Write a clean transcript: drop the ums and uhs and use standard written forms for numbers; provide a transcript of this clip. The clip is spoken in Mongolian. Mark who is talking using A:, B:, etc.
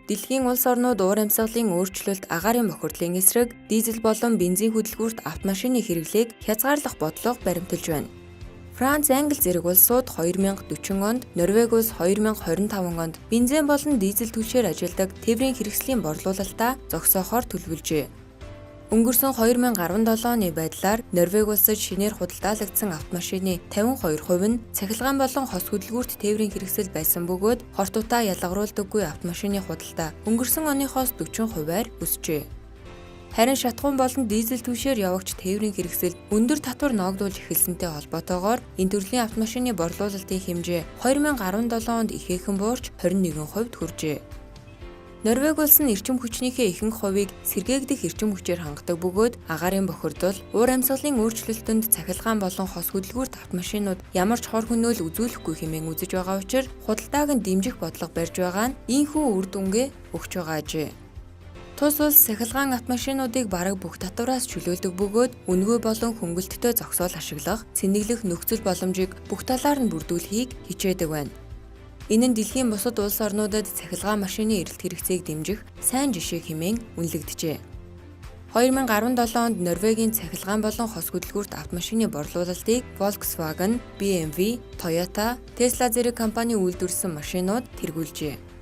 A: Дэлхийн улс орнууд уур амьсгалын өөрчлөлт, агаарын бохирдлын эсрэг дизель болон бензин хөдөлгүүрт автомашины хэрэглээг хязгаарлах бодлого баримталж байна. Франц, Англи зэрэг улсууд 2040 онд, Норвеги улс 2025 онд бензин болон дизель түлшээр ажилладаг тээврийн хэрэгслийн борлуулалтаа зогсоохоор төлөвлөжээ. Өнгөрсөн 2017 оны байдлаар Норвеги улсад шинээр худалдаалагдсан автомашины 52% нь цахилгаан болон хос хөдөлгүүрт тээврийн хэрэгсэл байсан бөгөөд хорт утаа ялгаруулдаггүй автомашины худалдаа өнгөрсөн оныхоос 40%-аар өсжээ. Харин шатахуун болон дизель түлшээр явагч тээврийн хэрэгсэл өндөр татвар ноогдуулж эхэлсэнтэй холбоотойгоор энэ төрлийн автомашины борлуулалтын хэмжээ 2017 онд ихээхэн буурч 21% хүржээ. Норвеги улс нь эрчим хүчнийхээ ихэнх хувийг сэргээгдэх эрчим хүчээр хангадаг бөгөөд агаарын бохирдол, уур амьсгалын өөрчлөлтөнд цахилгаан болон хос хөдөлгүүрт автомашинууд ямар ч хор хөнөөл үзүүлэхгүй хэмээн үзэж байгаа учраас худалдааг нь дэмжих бодлого барьж байгаа нь ийнхүү үр дүнгээ өгч байгаа ажээ. Тус улс цахилгаан автомашинуудыг бараг бүх татвараас чөлөөлдөг бөгөөд үнэгүй болон хөнгөлөлттэй зогсоол ашиглах, цэнэглэх нөхцөл боломжийг бүх талаар нь бүрдүүлэхийг хичээдэг байна. Энэ нь дэлхийн бусад улс орнуудад цахилгаан машины эрэлт хэрэгцээг дэмжих сайн жишээ хэмээн үнэлэгджээ. 2017 онд Норвегийн цахилгаан болон хос хөдөлгүүрт автомашины борлуулалтыг Volkswagen, BMW, Toyota, Tesla зэрэг компани үйлдвэрлэсэн машинууд тэргүүлжээ.